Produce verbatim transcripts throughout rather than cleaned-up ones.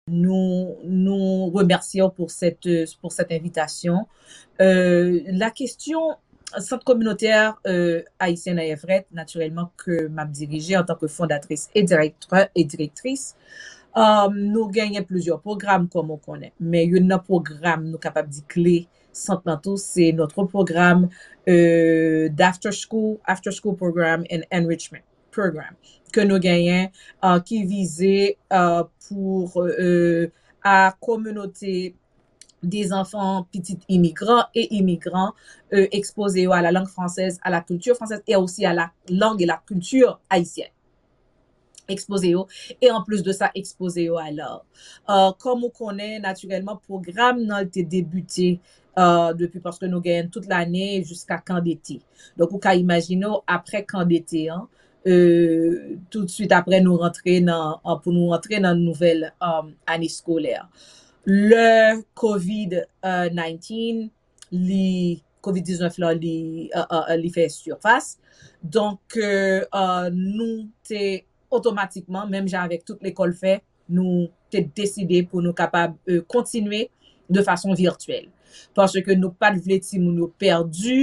Nous, nous remercions pour cette, pour cette invitation. Euh, la question, Centre communautaire euh, haïtien à Everett, naturellement, que m'a dirigé en tant que fondatrice et directeur et directrice. Euh, nou genyen plizyè pwogram, kòm ou konnen, men youn nan pwogram nou kapab di kle sant lan tou, se notre programme euh, d'after school, after school program and enrichment program ke nou genyen uh, ki vize uh, pour uh, a kominote des enfants petits immigrants et immigrants euh, exposés à la langue française, à la culture française et aussi à la langue et la culture haïtienne. Ekspoze yo, e an plis de sa, ekspoze yo a l'art. Uh, kòm ou konnen, natirèlman, pwogram nan te debite uh, depi paske nou genyen tout lane jiska kan dete. Donk, ou ka imajine w, apre kan dete an, euh, tout swit apre nou rantre nan, uh, pou nou rantre nan nouvèl um, ane eskolè. Lè COVID nineteen, li, COVID diznèf lan, li, uh, uh, li fè sifas. Donk, uh, uh, nou te otomatikman, menm jan avèk tout lekòl fè, nou te deside pou nou kapab euh, kontinye de fason virtyèl. Paske nou pa t vle timoun yo pèdi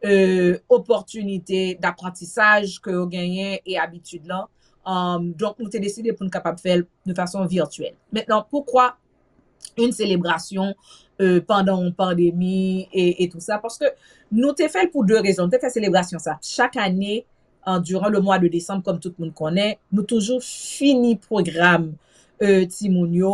euh, opòtinite daprantisaj ke yo genyen e abitid lan. Um, donk, nou te deside pou nou kapab fè l de fason virtyèl. Mentnan, poukwa yon selebrasyon euh, pandan yon pandemi e, e tou sa? Paske nou te fè l pou de rezon. Nou te fè selebrasyon sa. Chak ane, en, durant le mois de décembre, kòm tout moun konnen, nou toujou fini pwogram euh, timoun yo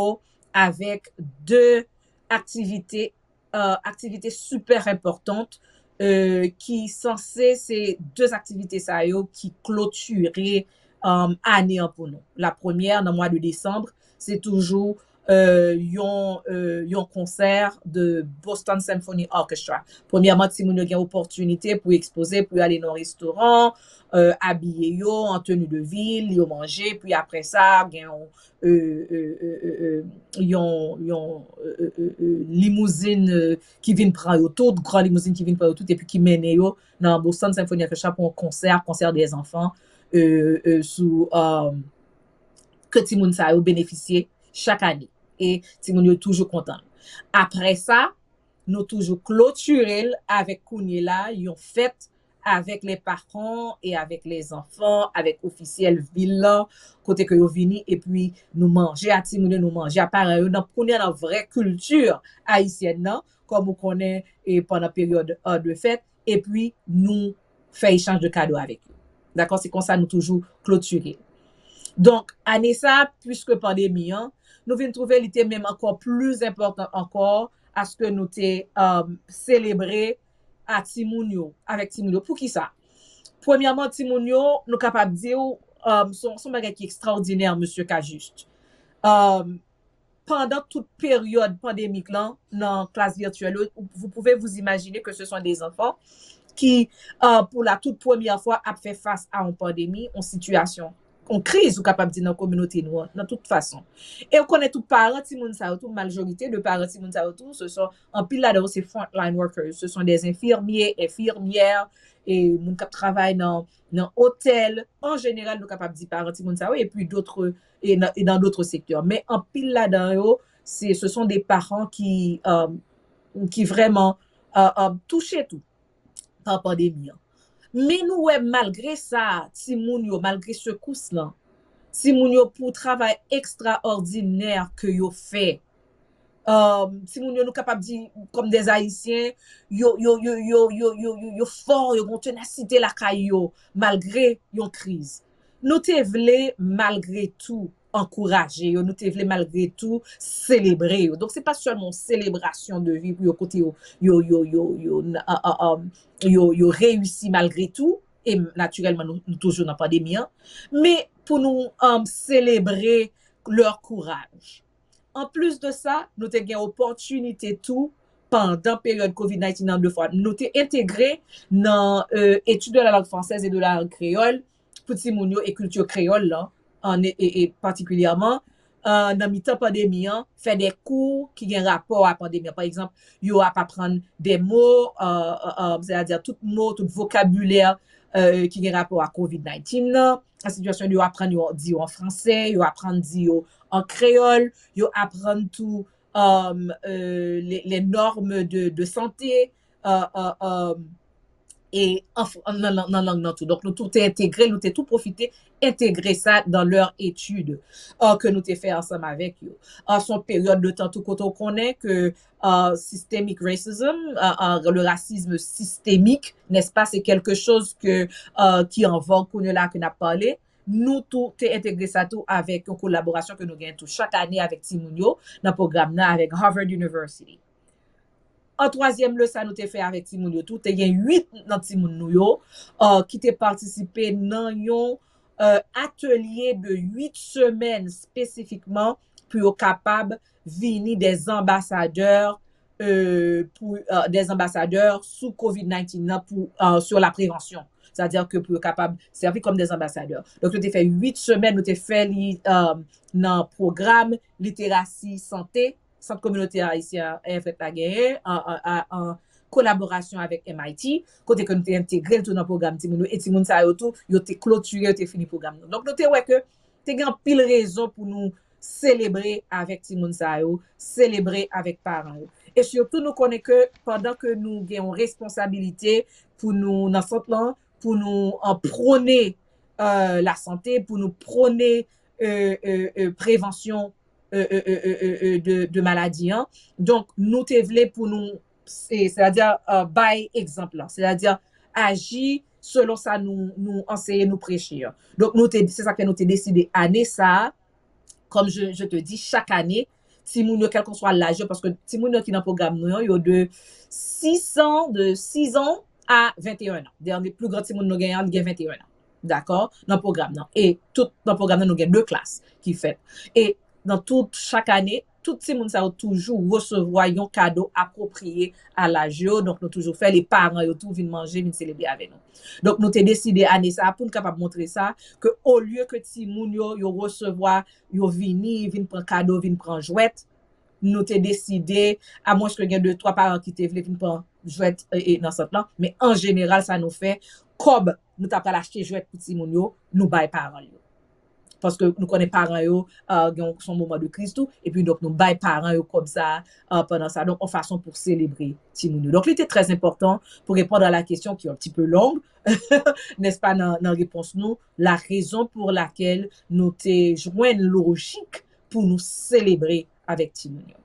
avèk de aktivite, euh, aktivite super enpòtant euh, ki sanse se de aktivite sa yo ki klotire um, ane an pou nou. La premyè, nan mwa de desanm, se toujou euh, yon, euh, yon konsè de Boston Symphony Orchestra. Premyèman, timoun yo gen opòtinite pou ekspoze, pou yo ale nan restoran, euh, abiye yo an tenu de vil, yo manje, pi apre sa, gen yon, euh, euh, euh, euh, euh, yon, yon euh, euh, euh, limouzin euh, ki vin pran yo tout, gran limouzin ki vin pran yo tout, epi ki mennen yo nan Boston Symphony Orchestra pou yon konsè, konsè dè zanfan, euh, euh, sou, euh, ke timoun sa yo benefisye chak ane. E timoun yo toujou kontan. Apre sa, nou toujou klotire l avèk kounye la, yon fèt avec les parents et avec les enfants, avec ofisyèl vil lan, kote ke yo vini, epi nou manje a timoun yo, nou manje a paran yo, nan kounye a nan vrè kilti ayisyèn nan, kòm ou konnen, e pandan peryòd euh, de fèt, epi nou fè echanj de kado avèk yo. Dakò? Se konsa nou toujou klotire. Donk, ane sa, piske pandemi an, nou vin twouve li te menm ankò pli enpòtan ankò, aske nou te euh, selebre a timoun yo, avèk timoun yo. Poukisa? Premyèman, timoun yo, nou kapab di w, um, se yon bagay ki ekstraòdinè, mesye Cajuste. Um, pandan tout peryòd pandemik lan, nan klas vityèl yo, vous pouvez vous imaginer que ce sont des enfants qui, uh, pour la toute première fois, ap fè fas a yon pandemi, yon sitiyasyon yon kriz, ou kapab di, nan kominote nou an, nan tout fason. E ou konnen tout paran timoun sa yo tou, majorite de paran timoun sa yo tou, se son, anpil ladan yo se frontline workers, se son des infirmiers, infirmières, e moun k ap travay nan, nan otèl, an jeneral, nou kapab di paran timoun sa yo, epi dotre, e nan, e nan dotre sektè. Men anpil ladan yo, se, se son de paran ki, euh, ki vrèman euh, euh, touche tou pa pandemi an. Men nou wè malgre sa, timoun yo, malgre sekous lan, timoun yo pou travay ekstraòdinè ke yo fè. Um, timoun yo, nou kapab di, kòm des Ayisyen, yo, yo, yo, yo, yo, yo, yo, yo fò, yo gon tenasite lakay yo, malgre yon kriz. Nou te vle, malgre tou, ankouraje yo, nou te vle malgre tou selebre yo. Donk, se pa sèlman yon selebrasyon de vi pou yo kote yo, yo, yo, yo, yo, a, a, a, yo, yo reyisi malgre tou, e natirèlman, nou, nou toujou nan pandemi an, men pou nou um, selebre leur courage. Anplis de sa, nou te gen opòtinite tou pandan peryòd COVID nineteen nan de fwa. Nou te entegre nan euh, étude de la langue française et de la langue créole pou timoun yo e kilti kreyòl lan, an, e, e patikilyèman, euh, nan mitan pandemi an, fè de kou ki gen rapò a pandemi an. Pa egzanp, yo ap aprann de mo, euh, euh, euh, sètadi tout mo, tout vokabilè, euh, ki gen rapò a covid nineteen nan, an sitiyasyon de yo aprann yo di yo an fransè, yo aprann di yo an kreyòl, yo aprann tou um, euh, les, les normes de, de santé, euh, euh, euh, e an, an, nan, nan, nan lang nan tou. Donk, nou tou te entegre, nou te tou pwofite entegre sa dans leur étude euh, ke nou te fè ansanm avèk yo. Euh, se yon peryòd de tan tou kote w konnen ke euh, systemic racism, euh, euh, le racisme systémique, n'est-ce pas, c'est quelque chose que, euh, ki an vòg kounye la ke n ap pale. Nou tou te entegre sa tou avèk yon kolaborasyon ke nou gen tou chak ane avèk timoun yo nan pwogram nan avèk Harvard University. An twazyèm leson nou te fè avèk timoun yo tou, te gen uit nan timoun nou yo uh, ki te patisipe nan yon uh, atelye de uit semèn espesifikman pou yo kapab vini des ambassadeurs euh, pour euh, des ambassadeurs sous covid nineteen nan pou euh, sur la prévention. Sètadi ke pou yo kapab sèvi kòm des ambassadeurs. Donk, nou te fè uit semèn, nou te fè li euh, nan pwogram literasi sante, Sant Kominote Ayisyen Èvrèt la genyen, an, an, an, an kolaborasyon avèk M I T, kote ke nou te entegre l tou nan pwogram timoun yo, e timoun sa yo tou, yo te klotire, yo te fini pwogram nou. Donk, nou te wè ke te gen anpil rezon pou nou selebre avèk timoun sa yo, selebre avèk paran yo. E sitou, nou konnen ke pandan ke nou gen yon responsabilite pou nou, nan sant lan, pou nou an pwone euh, lasante, pou nou pwone euh, euh, euh, prevansyon euh, euh, euh, euh, euh, de, de maladi an. Donk, nou te vle pou nou, se, sètadi, euh, bay egzanp lan, sètadi aji selon sa nou, nou anseye, nou preche an. Donk, nou te, se sa k fè nou te deside ane sa a, comme je, je te dis, chaque année, timoun yo, kèlkeswa laj yo, paske timoun yo ki nan pwogram nou yo, yo de six ans, de six ans à vingt et un ans. Dènye pli gran timoun nou genyen an, li gen vingt et un ans. Dakò? Nan pwogram nan. E tout nan pwogram nan, nou gen de klas ki fèt. E nan tout, chak ane, tout timoun sa yo toujou resevwa yon kado apwopriye a laj yo. Donk, nou toujou fè, e paran yo tou vin manje, vin selebre avè nou. Donk, nou te deside ane sa a pou n kapab montre sa, ke olye ke timoun yo, yo resevwa, yo vini, vin pran kado, vin pran jwèt, nou te deside, amwenske gen de, twa paran ki te vle vin pran jwèt e, e, nan sant lan, men an jeneral, sa nou fè, kòb nou ta pral achte jwèt pou timoun yo, nou bay paran yo. Paske nou konnen paran yo uh, gen se yon moman de kriz tou, epi donk nou bay paran yo kòb sa uh, pandan sa. Donk, yon fason pou selebre timoun yo. Donk, li te trè enpòtan pou reponn a la kesyon ki yon ti pe long, n'est-ce pas, nan, nan repons nou, la raison pour laquelle nou te jwenn lojik pou nou selebre avèk timoun yo.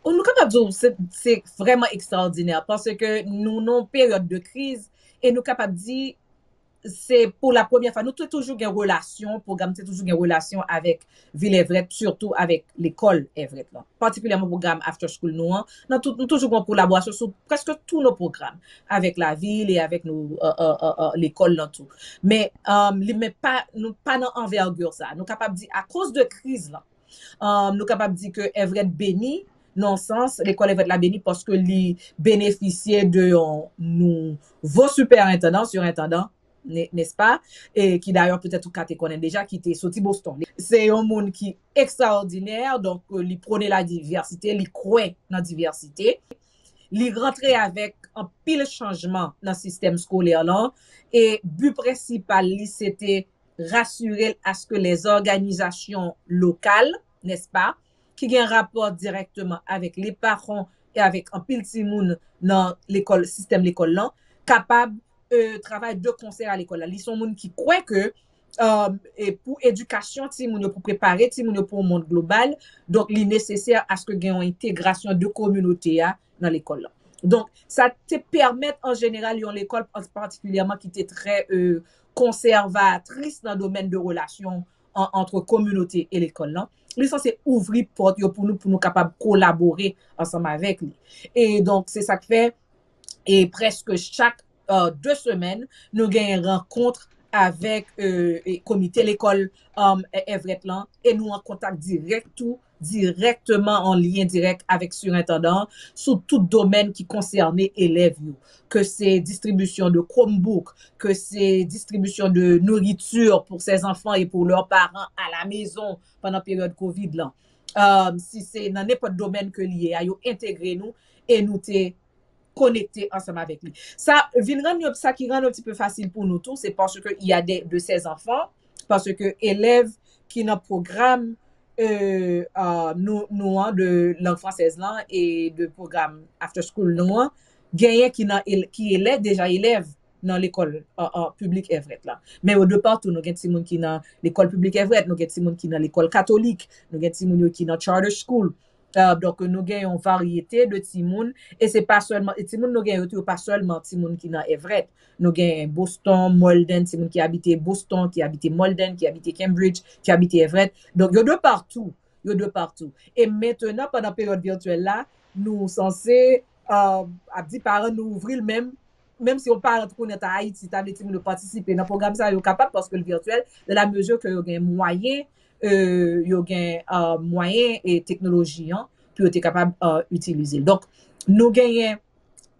Ou nou kapab di w se, se vrèman ekstraòdinè paske nou nan yon peryòd de kriz e nou kapab di se pou la premyè fwa, nou te toujou gen relasyon, pwogram te toujou gen relasyon avèk vil Èvrèt, sitou avèk lekòl Èvrèt lan. Patikilyèman pwogram after school nou an, nan tout, nou toujou gen yon kolaborasyon sou prèske tout nou pwogram avèk lavil e avèk nou uh, uh, uh, uh, lekòl lan tou. Men um, li men pa, nou pa nan anvègi sa. Nou kapab di akoz de kriz lan, um, nou kapab di ke Èvrèt beni, nan yon sans, lekòl Èvrèt la beni paske li benefisye de yon nouvo sipèentandan, sirentandan, n'est-ce pas? E ki dayè petèt ou ka te konnen deja, ki te soti Boston. Se yon moun ki ekstraòdinè, donk li pwone la divèsite, li kwè nan divèsite. Li rantre avèk anpil chanjman nan sistèm skolè lan, e bi prensipal li se te rasire l aske lèzòganizasyon lokal, n'est-ce pas, ki gen rapò dirèkteman avèk leparan e avèk anpil timoun nan lekòl, sistèm lekòl lan, kapab euh, travay de konsè a lekòl la. Li se yon moun ki kwè ke euh, e pou edikasyon timoun yo, pou prepare timoun yo pou yon mond global, donk li nesesè aske gen yon entegrasyon de kominote a nan lekòl la. Donk, sa te pèmèt an jeneral yon lekòl patikilyèman ki te trè euh, konsèvatris nan domèn de relasyon an, antre kominote e lekòl lan. Li sanse ouvri pòt yo pou nou, pou nou kapab kolabore ansanm avèk li. E donk, se sa k fè, e prèske chak euh, de semèn, nou genyen rankont avèk, euh, e komite lekòl, um, Everett lan, e nou an kontak dirèk tou, dirèkteman, an lyen dirèk avèk sirentandan an sou tout domèn ki konsène elèv yo, ke se distribisyon de Chromebook, ke se distribisyon de nourriture pour ces enfants et pour leurs parents à la maison pandan peryòd kovid lan. Um, si se nan nenpòt domèn ke li ye a, yo entegre nou e nou te konekte ansanm avèk li. Sa vin rann yo, sa ki rann yon ti pe fasil pou nou tou, se paske il y a de, de ces enfants, paske elèv ki nan pwogram, euh, euh, nou, nou an de lang fransèz lan e de pwogram after school nou an, genyen ki nan el-, ki elè-, deja elèv nan lekòl, euh, euh, piblik Everett la. Men yo de patou, nou gen timoun ki nan lekòl piblik Everett, nou gen timoun ki nan lekòl katolik, nou gen timoun yo ki nan charter school. Euh, donk, nou gen yon varyete de timoun, e se pa sèlman, e timoun nou gen yo tou, yo pa sèlman timoun ki nan Everett. Nou gen Boston, Malden, timoun ki abite Boston, ki abite Malden, ki abite Cambridge, ki abite Everett. Donk, yo de patou, yo de patou. E mentenan, pandan peryòd vityèl la, nou sanse, euh, ap di paran nou ouvri l menm, menm si yon paran kounye a ta Ayiti, ta vle timoun yo patisipe nan pwogram sa, yo kapab paske l vityèl, dans la mesure ke yo gen mwayen, euh, yo gen, euh, mwayen e teknoloji an pou yo te kapab, euh, itilize l. Donk, nou genyen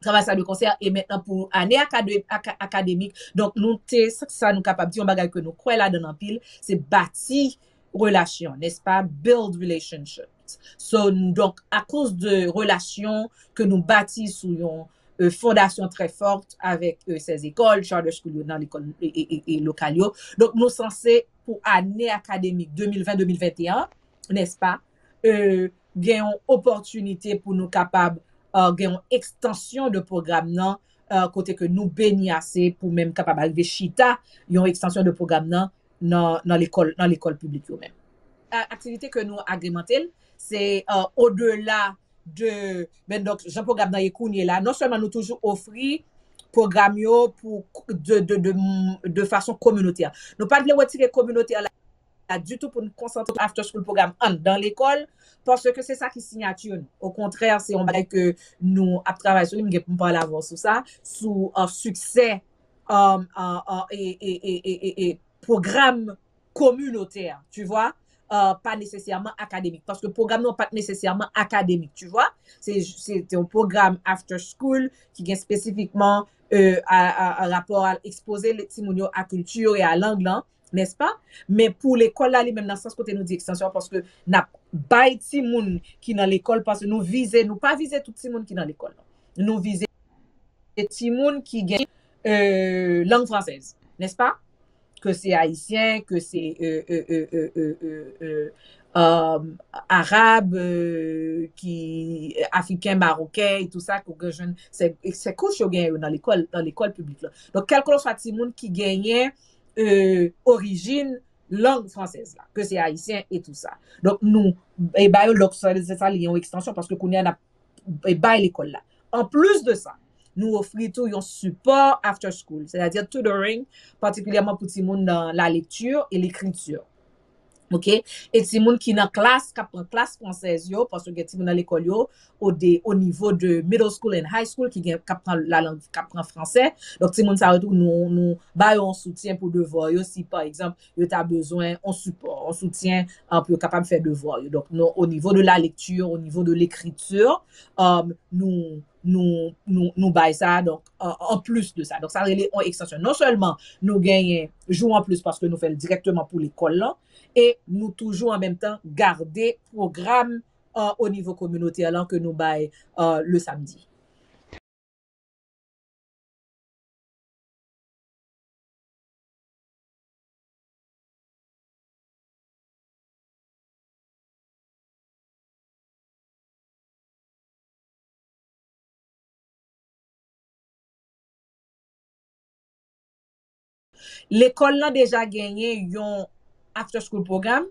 travay sa de konsè, e mentnan pou ane akade-, aka-, akademik, donk nou te, sa, sa nou kapab di, yon bagay ke nou kwè ladan l anpil, se bati relasyon, n'est-ce pas? Build relationships. So, donk, akoz de relasyon ke nou bati sou yon, euh, fondasyon trè fòt avèk, euh, ces écoles, charter school yo nan lekòl e, e, e, e lokal yo. Donk, nou sanse pou ane akademik de mil ven, de mil venteyen, n'est-ce pas? Euh, gen yon opòtinite pou nou kapab, euh, gen yon ekstansyon de pwogram nan, euh, kote ke nou beni ase pou menm kapab rive chita yon ekstansyon de pwogram nan nan, nan lekòl, nan lekòl piblik yo menm. A-, aktivite ke nou agremente l, se, euh, odela de, ben, donk, jan pwogram nan ye kounye la, non sèlman nou toujou ofri pwogram yo pou, de, de, de, de fason kominotè. Nou pa t vle retire kominotè la, la ditou pou n konsantre after school pwogram anndan lekòl, paske se sa ki siyati nou. Okontrè, se yon bagay ke nou ap travay sou li, m gen pou m pale avè w sou sa, sou, euh, siksè, euh, euh, euh, e, e, e, e, e, e pwogram kominotè, tu vois, euh, pa nesesèman akademik. Paske pwogram nan pa t nesesèman akademik, tu vois. Se, se te yon pwogram after school ki gen espesifikman, euh, a, a, a rapò a ekspoze le timoun yo a kilti e a lang lan, n'est-ce pas? Men pou lekòl la li menm nan sans kote nou di ekstansyon, paske n ap bay timoun ki nan lekòl, paske nou vize, nou pa vize tout timoun ki nan lekòl lan. Nou vize timoun ki gen, euh, lang fransèz, n'est-ce pas? Ke se ayisyen, ke se, euh, euh, euh, euh, euh, euh, euh, arab, euh, ki, afriken, maroken, e tou sa, ke w gen jwenn, se, se kouch yo gen yo nan lekòl, nan lekòl piblik la. Donk, kèlkeswa timoun ki genyen, euh, orijin lang fransèz la, ke se ayisyen e tou sa. Donk, nou, e ba yo, donk, sa, se sa, li yon ekstansyon, paske kounye a n ap e bay lekòl la. Anplis de sa, nou ofri tou yon sipò after school, sètadi tutoring, patikilyèman pou timoun nan la lecture et l'écriture. Oke? E timoun ki nan klas, k ap pran klas fransèz yo, paske gen timoun nan lekòl yo, o de, o nivo de middle school and high school, ki gen, k ap pran lalang, k ap pran fransè. Donk, timoun sa yo tou, nou, nou ba yo yon soutyen pou devwa yo, si, pa egzanp, yo ta bezwen yon sipò, yon soutyen, euh, pou yo kapab fè devwa yo. Donk, nou, o nivo de la lecture, o nivo de l'écriture, euh, nou, nou, nou, nou bay sa, donk, an, anplis de sa. Donk, sa rele yon ekstansyon. Non sèlman nou genyen jou anplis paske nou fè l dirèkteman pou lekòl lan, e nou toujou an menm tan gade pwogram, euh, o nivo kominotè lan ke nou bay, euh, le samedi. Lekòl lan deja genyen yon after school program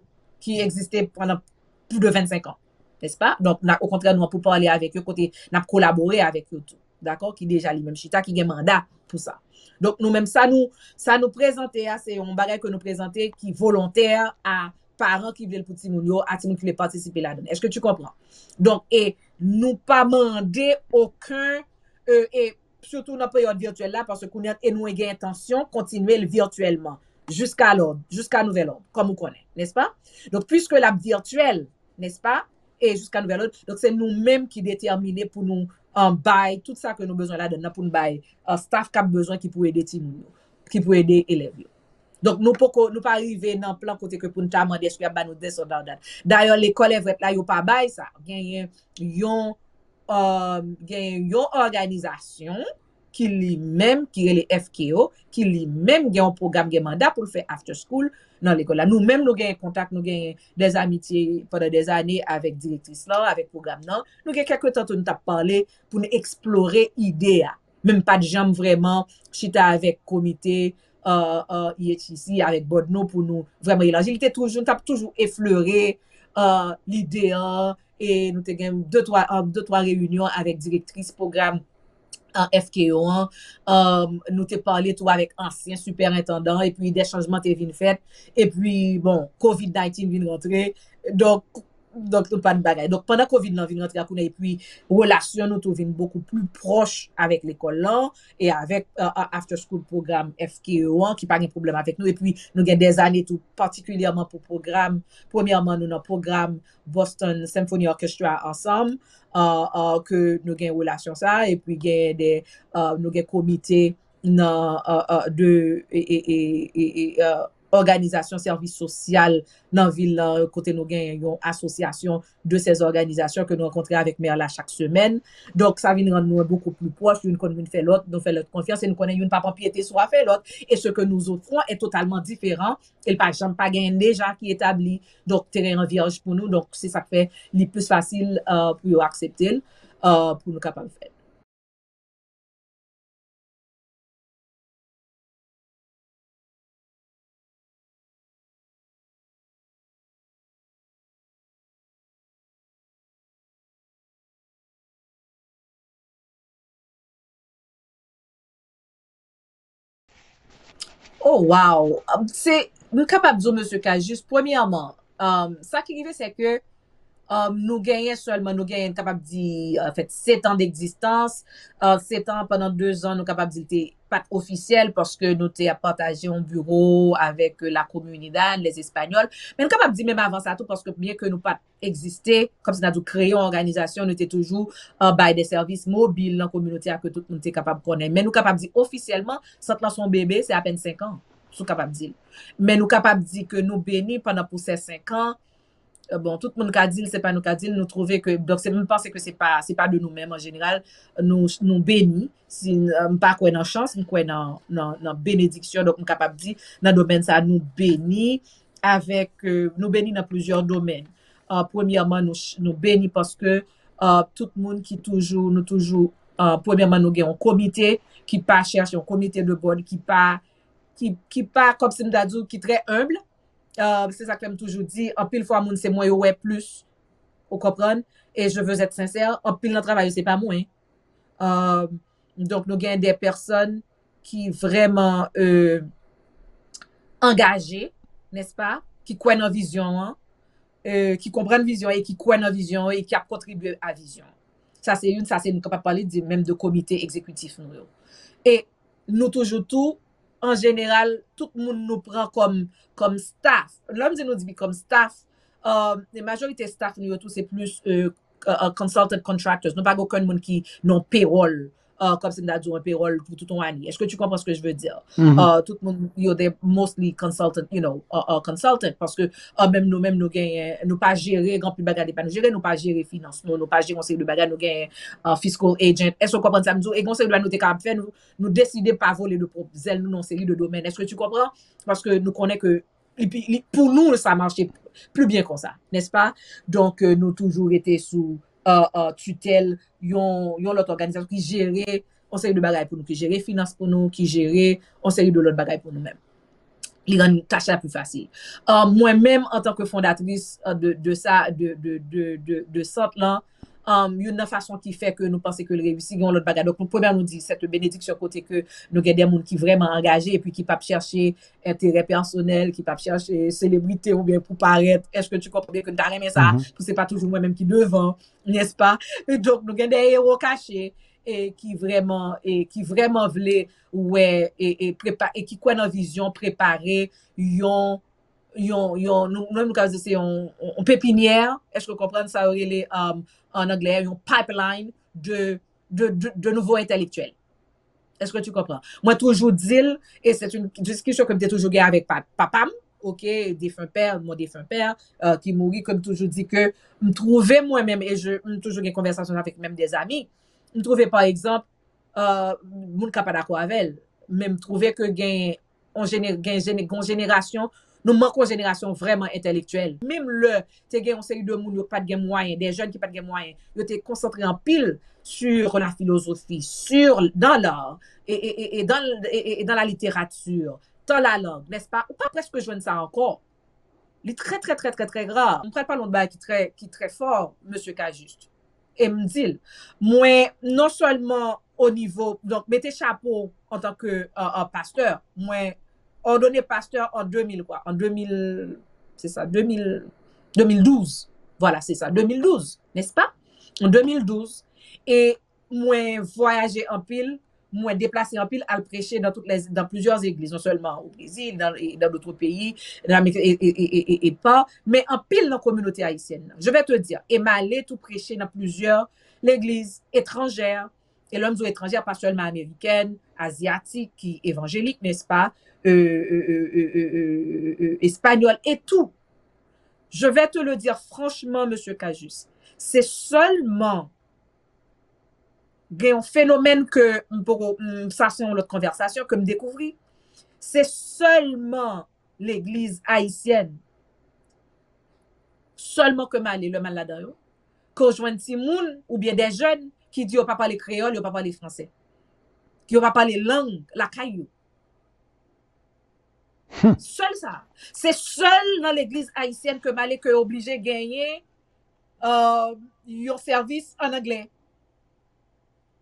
ki egziste pandan plis de vennsenk an, n'est-ce pas? Donk, n a, okontrè, nou an pou pale avèk yo, kote n ap kolabore avèk yo tou, dakò, ki deja li menm chita, ki gen manda pou sa. Donk, nou menm, sa nou, sa nou prezante a, se yon bagay ke nou prezante ki volontè a paran ki vle l pou timoun yo, a timoun ki vle patisipe ladan l. Est-ce que tu comprends? Donk, e nou pa mande okenn, e, e, sitou nan peryòd vityèl la, paske kounye a, e nou gen entansyon kontinye l vityèlman, jiska lòd, jiska nouvèl òd, kòm ou konnen, nèspa? Donk, piske l ap vityèl, nèspa? E jiska nouvèl òd, donk se nou menm ki detèmine pou nou, um, bay tout sa ke nou bezwen ladan nan, pou nou bay, uh, staff k ap bezwen ki pou ede timoun yo, ki pou ede elèv yo. Donk, nou poko, nou pa rive nan plan kote ke pou n ta mande èske y ap ba nou this or that. Dayè, lekòl Everett la, yo pa bay sa. Genyen yon, um, genyen yon òganizasyon ki li menm, ki rele F K O, ki li menm gen yon pwogram, gen manda pou l fè after school nan lekòl la. Nou menm, nou genyen kontak, nou genyen dèzamitye pandan dèzane avèk direktris lan, avèk pwogram nan. Nou gen kèk tan tou nou t ap pale pou n eksplore ide a. Men m pa t janm vrèman chita avèk komite, uh, uh, E H E C, avèk board nou pou nou vrèman elaji. Li te toujou, nou t ap toujou eflere, uh, lide an, e nou te gen de twa, uh, de twa reyinyon avèk direktris pwogram, uh, F K O an. Um, nou te pale tou avèk ansyen sipèrentandan, epi de chanjman te vin fèt. Epi, bon, covid nineteen vin rantre. Donk, donk, tout pa t bagay. Donk, pandan covid lan vin rantre a kounye a, epi relasyon nou tou vin bokou pli pwòch avèk lekòl lan e avèk, uh, uh, after school pwogram F K O an, ki pa gen pwoblèm avèk nou. Epi, nou gen dèzane tou, patikilyèman pou pwogram, premyèman, nou nan pwogram Boston Symphony Orchestra ansanm, uh, uh, ke nou gen relasyon sa, epi gen de, uh, nou gen komite nan, uh, uh, de, e, e, e, e, e, uh, òganizasyon sèvis sosyal nan vil lan, kote nou gen yon asosyasyon de ces organisations ke nou rankontre avèk mè la chak semèn. Donk, sa vin rann nou bokou pli pwòch, youn konn vin fè lòt, nou fè lòt konfyans, e nou konnen youn p ap anpyete sou afè lòt, et ce que nous offrons est totalement différent, e l pa janm pa genyen deja ki etabli, donk teren an vyèj pou nou, donk se sa k fè li plis fasil, uh, pou yo aksepte l, uh, pou nou kapab fè l. Oh, wow! Um, se, m kapab di w, mesye Cassius, premyèman, um, sa ki rive, se ke, um, nou genyen sèlman, nou genyen, n kapab di, anfèt, sèt an d'egzistans. Uh, sèt an, pandan de zan, nou kapab di l te pa t ofisyèl, paske nou te ap pataje yon biwo avèk, euh, la comunidad, les Espagnols. Men n kapab di menm avan sa tou, paske byen ke nou pa t egziste, kòmsi n a di w, kreye yon òganizasyon, nou te toujou, uh, bay de sèvis mobil nan kominote a ke tout moun te kapab konnen. Men nou kapab di ofisyèlman, sant lan se yon bebe, se apèn senk an, si w kapab di l. Men nou kapab di ke nou beni pandan pou se senk an. Euh, bon, tout moun ka di l, se pa nou ka di l, nou twouve ke, donk, se, m panse ke se pa, se pa de nou menm an jeneral, nou, nou beni, si, euh, m pa kwè nan chans, m kwè nan, nan, nan benediksyon, donk, m kapab di, nan domèn sa, nou beni, avèk, euh, nou beni nan plizyè domèn. Uh, premyèman, nou, nou beni paske, uh, tout moun ki toujou, nou toujou, uh, premyèman, nou gen yon komite ki pa chèche, yon komite de board ki pa, ki, ki pa, kòmsi m ta di w, ki trè humble. Uh, se sa k fè m toujou di, anpil fwa moun se mwen yo wè plis, ou konprann? E je veux être sincère, anpil nan travay yo se pa mwen. Uh, donk, nou gen de pèsòn ki vrèman, euh, angaje, nèspa, ki kwè nan vizyon an, euh, ki konprann vizyon an e ki kwè nan vizyon an e ki ap kontribye a vizyon an. Sa se youn, sa se nou kapab pale de, menm de komite egzekitif nou yo. E nou toujou tou, an jeneral, tout moun nou pran kòm, kòm staff. Lè m di nou di kòm staff, euh, majorite staff nou yo tou se plis, euh, uh, uh, consultant contractors. Nou pa gen okenn moun ki nan payroll, uh, kòmsi m ta di w, yon payroll pou tout yon ane. Est-ce que tu comprends ce que je veux dire? Uh, tout moun yo, they mostly consultant, you know, uh, uh, consultant. Paske, uh, menm nou menm, nou genyen, nou pa jere, gen anpil bagay de pa nou jere, nou pa jere finans nou, nou pa jere yon seri de bagay, nou genyen, uh, fiscal agent. Est-ce que w konprann sa m di w? E gen yon seri de bagay nou te kapab fè, nou, nou deside pa vole de pwòp zèl nou nan yon seri de domèn. Est-ce que tu comprends? Paske nou konnen ke li pi, li, pou nou, sa mache pli byen konsa, nèspa? Donk, euh, nou toujou rete sou, euh, euh, titèl yon, yon lòt òganizasyon ki jere yon seri de bagay pou nou, ki jere finans pou nou, ki jere yon seri de lòt bagay pou nou menm. Li rann tach la pi fasil. Euh, mwen menm, antanke fondatris, euh, de, de sa, de, de, de, de, de sant lan, um, youn nan fason ki fè ke nou panse ke l reyisi, gen yon lòt bagay. Donk, nou, premyè, nou di, se yon benediksyon kote ke nou gen de moun ki vrèman angaje epi ki p ap chèche enterè pèsonèl, ki p ap chèche selebrite oubyen pou parèt. Est-ce que tu comprends bien que n ta renmen sa, pou se pa toujou mwen menm ki devan, n'est-ce pas? Donk, nou gen de ewo kache, e ki vrèman e ki vrèman vle wè e, e, prepa, e ki kwè nan vizyon prepare yon yon yon nou nou ka di se yon, yon pepinyè, èske w konprann sa yo rele um, an anglè yon pipeline de de, de, de nouveaux intellectuels. Est-ce que tu comprends? Mwen toujou di l, e se yon diskisyon ke m te toujou gen avèk papa m, ok, defen pè, mon defen pè, uh, ki mouri, ke m toujou di ke m twouve mwen menm, e je, m toujou gen konvèsasyon avèk menm de zami, m twouve pa egzanp, uh, moun ka pa dakò avè l, men m twouve ke gen yon jenerasyon, nou manke yon jenerasyon vrèman entèlektyèl. Menm lè te gen yon seri de moun yo pa t gen mwayen, de jèn ki pa t gen mwayen, yo te konsantre anpil sur la philosophie, sur dans l'art et, et, et, et dans, et, et dans la littérature, dans la langue, n'est-ce pas? Ou pa prèske jwenn sa ankò. Li trè trè trè trè trè ra. M pral pale yon bagay ki trè ki trè fò, mesye Cajuste. E m di l, mwen non sèlman o nivo, donk mete chapo antanke uh, uh, pastè, mwen òdone pastè an de mil kwa, an de mil, se sa, de mil, de mil douz. Vwala, se sa, de mil douz, n'est-ce pas? An de mil douz. E mwen vwayaje anpil, mwen deplase anpil al preche dans toutes les dans plusieurs églises, non seulement au Brésil, dans et dans d'autres pays, dans et, et, et, et, et pas, mais anpil dans la communauté haïtienne. Je vais te dire, et m ale tou preche dans plusieurs l'église étrangère, et lè m di étrangère, pas seulement américaine, asiatique, qui évangélique, n'est-ce pas, euh, euh, euh, euh, euh, euh, espagnole et tout. Je vais te le dire franchement, monsieur Cajuste, c'est seulement gen yon fenomèn ke m poko, m, sa se yon lòt konvèsasyon ke m dekouvri. Se sèlman legliz ayisyèn, sèlman ke m ale, lè m al ladan yo, ke w jwenn timoun oubyen de jèn ki di yo pa pale kreyòl, yo pa pale fransè, yo pa pale lang lakay yo. Sèl sa. Se sèl nan legliz ayisyèn ke m ale ke yo oblije genyen euh, yon sèvis an anglè.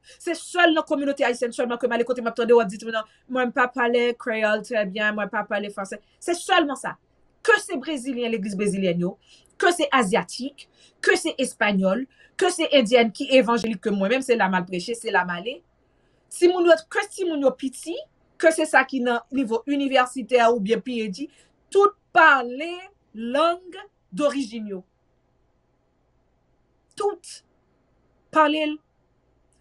Se sèl nan kominote ayisyèn sèlman ke m ale kote m ap tande w ap di timoun nan, mwen m pa pale kreyòl trè byen, mwen pa pale fransè. Se sèlman sa. Ke se brezilyen, legliz brezilyèn yo, ke se azyatik, ke se espanyòl, ke se endyèn ki evanjelik ke mwen menm, se la m al preche, se la m ale. Timoun yo, ke timoun yo piti, ke se sa ki nan nivo inivèsitè oubyen P H D, tout pale lang dorijin yo. Tout pale l.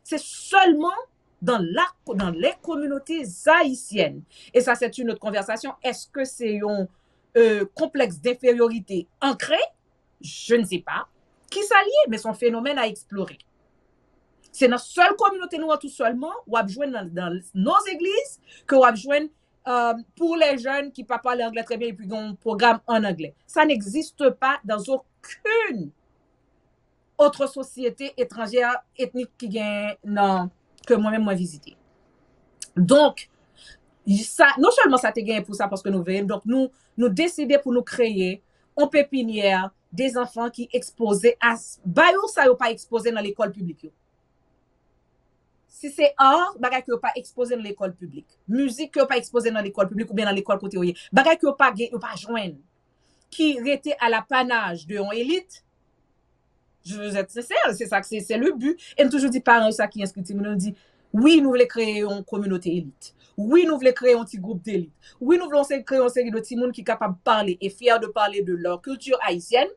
Se sèlman dans la, dans les communautés haïtiennes. Et ça, c'est une autre conversation. Est-ce que c'est un euh, complexe d'infériorité ancré? Je ne sais pas. Ki sa l ye, men se yon fenomèn a eksplore. Se nan sèl kominote nou an tou sèlman w ap jwenn nan, nan nos églises ke w ap jwenn euh, pour les jeunes ki pa pale anglè trè byen epi gen yon pwogram an anglè. Ça n'existe pas dans aucune autre société étrangère, etnik ki gen nan, ke mwen menm mwen vizite. Donk, sa, non sèlman sa te genyen pou sa, paske nou veye, donk nou, nou deside pou nou kreye yon pepinyè de zanfan ki ekspoze a bagay sa yo pa ekspoze nan lekòl piblik yo. Si se art, bagay ke yo pa ekspoze nan lekòl piblik. Mizik ke yo pa ekspoze nan lekòl piblik oubyen nan lekòl kote yo ye. Bagay ke yo pa gen, yo pa jwenn. Ki rete à l'apanage de yon elit. Je veux être sincère, se sa, se, se le but. E m toujou di paran yo sa ki enskri timoun yo, nou di, wi, nou vle kreye yon kominote elit. Wi, nou vle kreye yon ti gwoup delit. Wi, nou vle yon seri, kreye yon seri de timoun ki kapab pale e fier de parler de leur culture haïtienne,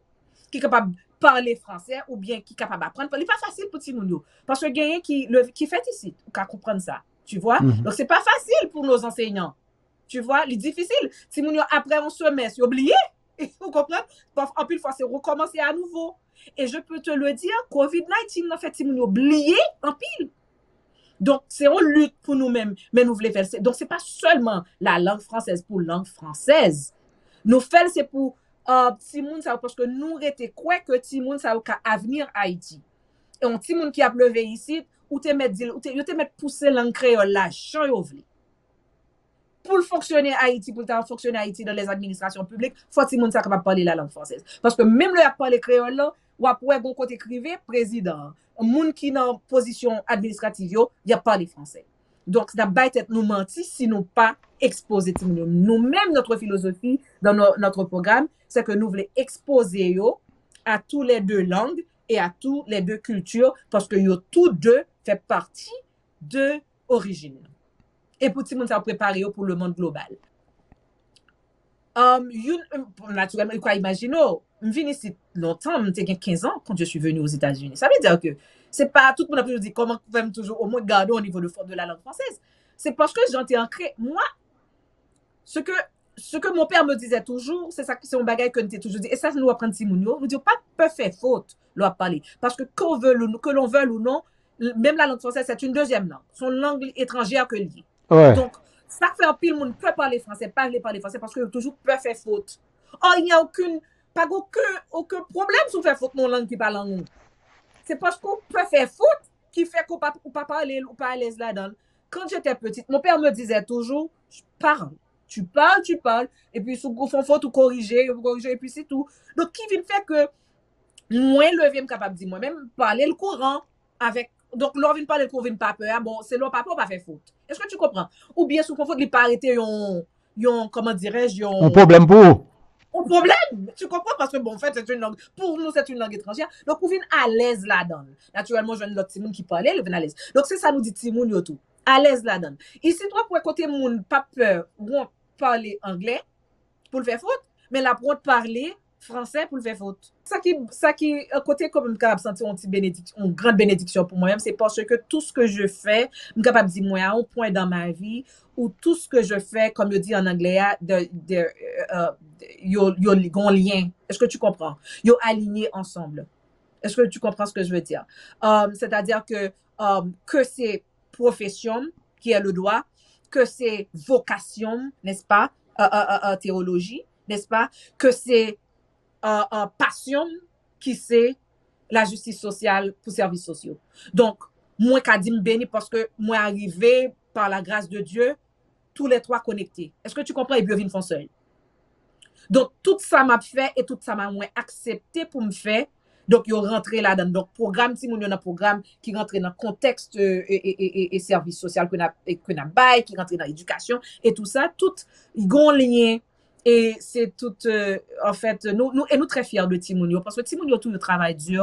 ki kapab pale fransè oubyen ki kapab aprann. Li pa fasil pou timoun yo. Paske genyen ki, le, ki fèt isit, ou ka konprann sa. Tu vois? Donk, se pa fasil pou nos enseignants. Tu vois? Li difisil. Timoun yo, apre yon semès, yo bliye. Ou konprann? Anpil fwa, se rekòmanse a nouvo. E je peux te le dire, covid nineteen nan fè timoun yo bliye anpil. Donk, se yon lit pou nou menm, men nou vle fè l. Donk, se pa sèlman la langue française pour langue française. Nou fè l, se pou uh, timoun sa yo, paske nou rete kwè ke timoun sa yo ka avni Ayiti. E yon timoun ki ap leve isit, ou te mèt di l, ou te, yo te mèt pouse lang kreyòl la jan yo vle. Pou l fonksyone Ayiti, pou l ta fonksyone Ayiti dans les administrations publiques, fò timoun sa kapab pale la langue française. Paske menm lè y ap pale kreyòl la, w ap wè gon kote k rive, prezidan an, moun ki nan pozisyon administratif yo, y ap pale fransè. Donk, n ap bay tèt nou manti si nou pa ekspoze timoun yo. Nou menm, notre philosophie dans no- notre programme, c'est que nou vle ekspoze yo à tous les deux langues et à tous les deux cultures, paske yo tou de fè pati de orijin. E pou timoun sa yo prepare yo pou le monde global. Um, youn, natirèlman, ou ka imajine w, m vin isit lontan, m te gen kenz an quand je suis venue aux États-Unis. Sa vle di ke se pa tout moun ap toujou di kòman fè m toujou omwen gade yon nivo de, de la langue française. Se paske jan te ankre, mwen, ce que, ce que mon père me disait toujours, se sa, se yon bagay ke n te toujou di, e sa nou aprann timoun yo, nou di w pa pè fè fot lè w ap pale. Paske que on veuille ou non, que l'on veuille ou non, même la langue française, c'est une deuxième langue. Se yon lang etranjè ke l ye. Ouais. Donk, sa k fè anpil moun pè pale fransè, pa vle pale fransè, paske yo toujou pè fè fot. Or, il n'y a aucune, pa gen okenn, okenn pwoblèm si w fè fot nan yon lang ki pa lang ou. Se paske w pè fè fot ki fè ke w pa, ou pa pale l, ou pa alèz ladan l. Quand j'étais petite, mon père me disait toujours, parle. Tu parles, tu parles, epi si w fè yon fot, ou korije, ou korije, epi se tou. Donk, ki vin fè ke mwen leve, m kapab di mwen menm, pale l kouran avèk, donk, lè w vin pale l kouran, ou vin pa pè a, bon, se lè w pa pè, ou pa fè fot. Est-ce que tu comprends? Oubyen si w fè yon fot, li pa rete yon, yon, comment dirais-je, yon Yon pwoblèm pou ou. Yon pwoblèm. Tu comprends? Parce que, bon, en fait, c'est une langue, pour nous, c'est une langue étrangère. Donk, ou vin alèz ladan l. Natirèlman, ou jwenn lòt timoun ki pale, ou vin alèz. Donk, se sa nou di timoun yo tou. Alèz ladan l. Isit, w ap wè kote moun pa pè wont pale anglè pou l fè fot, men l ap wont pale fransè pou l fè fot. Sa ki, sa ki, euh, kote ke m kapab santi yon ti benediksyon, yon gran benediksyon pou mwen menm, se paske tout ce que je fais, m kapab di mwen, à un point dans ma vie, où tout ce que je fais, comme yo di an anglè a, the, the, euh, yo, yo gen yon lyen. Est-ce que tu comprends? Yo alinye ansanm. Est-ce que tu comprends ce que je veux dire? Euh, c'est-à-dire que, euh, que c'est profession, qui est le droit, que c'est vocation, n'est-ce pas, euh, euh, euh, euh, théologie, n'est-ce pas, que c'est euh, euh, passion, qui c'est la justice sociale pour services sociaux. Donk, mwen ka di m beni paske mwen arive, par la grâce de Dieu, tous les trois connectés. Est-ce que tu comprends? Epi yo vin fè yon sèl. Donk, tout sa m ap fè e tout sa m a mwen aksepte pou m fè, donk, yo rantre ladan. Donk, pwogram timoun yo nan pwogram ki rantre nan kontèks, euh, e, e, e, e, e sèvis sosyal ke n ap, e ke n ap bay, ki rantre nan edikasyon, e tou sa, tout gen yon lyen. E se tout, euh, en fait, nou, nou, e nou trè fyè de timoun yo, paske timoun yo tou yo travay di,